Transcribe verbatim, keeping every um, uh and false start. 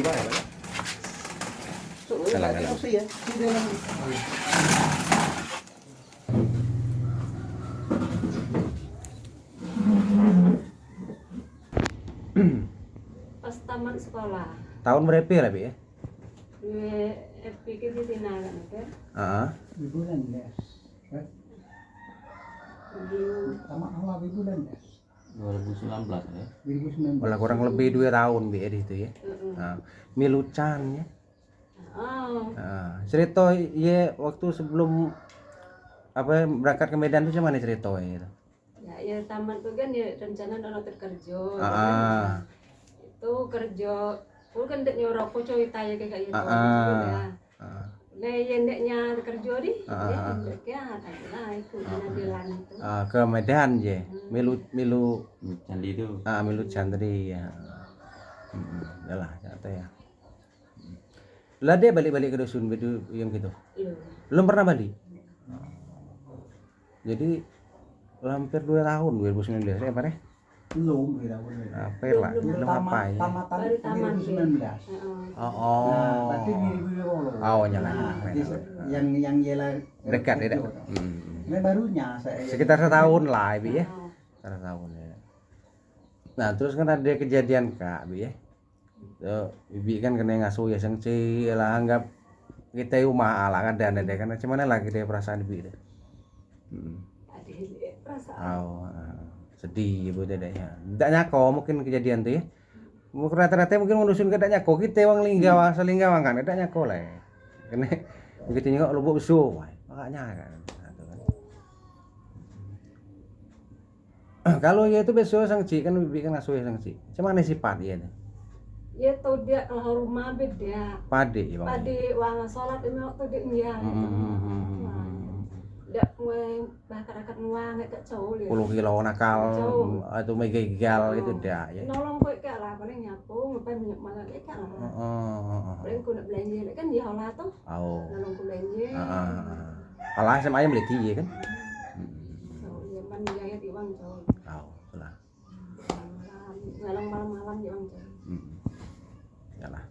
Salam, salam. Pas tamat sekolah. Tahun berapa lah, Bi, ya? Dua, eh, pikir di Tina kan, kan? Heeh. Di bulan, ya. Kan? Di Tamat sekolah di bulan, ya. Dua ribu sembilan belas, ya. Dua ribu sembilan belas. Walah, kurang lebih dua tahun, Bi, ya, di situ, ya. Heeh. Nah, milu can, ya. Oh. Nah, cerita ye waktu sebelum apa berangkat ke Medan tu macam mana cerita ye tu? Ya, ya tamat tu kan ya rencana nak dapet kerja, Ah, kan? ah. Nah, itu kerja, aku kan ndak nyuruh aku cerita ya kayak gitu. Ah, ah. Nah, ya ndaknya kerja di, Ah, ya, ah. Ndak ya, tadi lah itu pengadilan itu. Ah, ke Medan je. Hmm. Milu, milu Candi tu. Ah, milu can tadi ya. Hmm, yalah, kata ya. Lah dia balik-balik ke dusun bedu yang gitu. Iya. Belum pernah balik. Jadi hampir dua tahun, dua ribu sembilan belas, eh, apa nih? Belum, dua tahun. April lah, Belum. belum Tamat, apa ya? Tamatan Baru tamat, dua ribu sembilan belas. Heeh. Oh, oh. Nah, berarti dua ribu dua puluh. Oh, nyala. Nah, Nah, jadi se-, yang, yang ialah Dekat, ya, kerja dak? tu. Hmm. Ini barunya saya Sekitar setahun lah, Bi, ya. Heeh. Sekitar setahun, ya. Nah, terus kan ada kejadian, Kak, Bi, ya. Yo, Bibi kan kena ngasuh ya sengci lah, anggap kita rumah lah, kadang ada kan. Macam mana lah kita perasaan Bibi tu? Hmm. Ada perasaan. Oh, ah, sedih ibu tu dak ya. Dak nyako mungkin kejadian tu ya. Mungkin rata-rata mungkin wong dusun ke dak nyako, kita wong Linggau, asal Linggau kan dak nyako lah. Kena begitu nyengok lubuk besar, wah, makanya kan. Nah, tu kan. Kalu ye tu biaso sangcik kan, Bibi kan ngasuh ye sangcik. Macam mano sipat ye tu? Ye tu dio keluar rumah be dio. Padik ye, Bang. Padik wang solat lime waktu dio ngiang. Hmm, hmm, hmm, hmm, hmm, hmm. Dak muai bakar akad nguang, dak cau ye. Puluh kilo nakal, Cau. Atau megegal gitu dak ye. Nolong kau kek lah, paling nyapu, ngapain minyak malam kek lah. Heeh, heeh, heeh. Paling kau nak belanja kan dia lah tu. Au. Nolong ku belanja. Heeh, heeh. Alah, S M A yang beli ye kan? Hmm. Cau, ye, man dia ye, iwang cau. Au, itulah. Malam, malam-malam dia orang cari. Hmm. Yalah.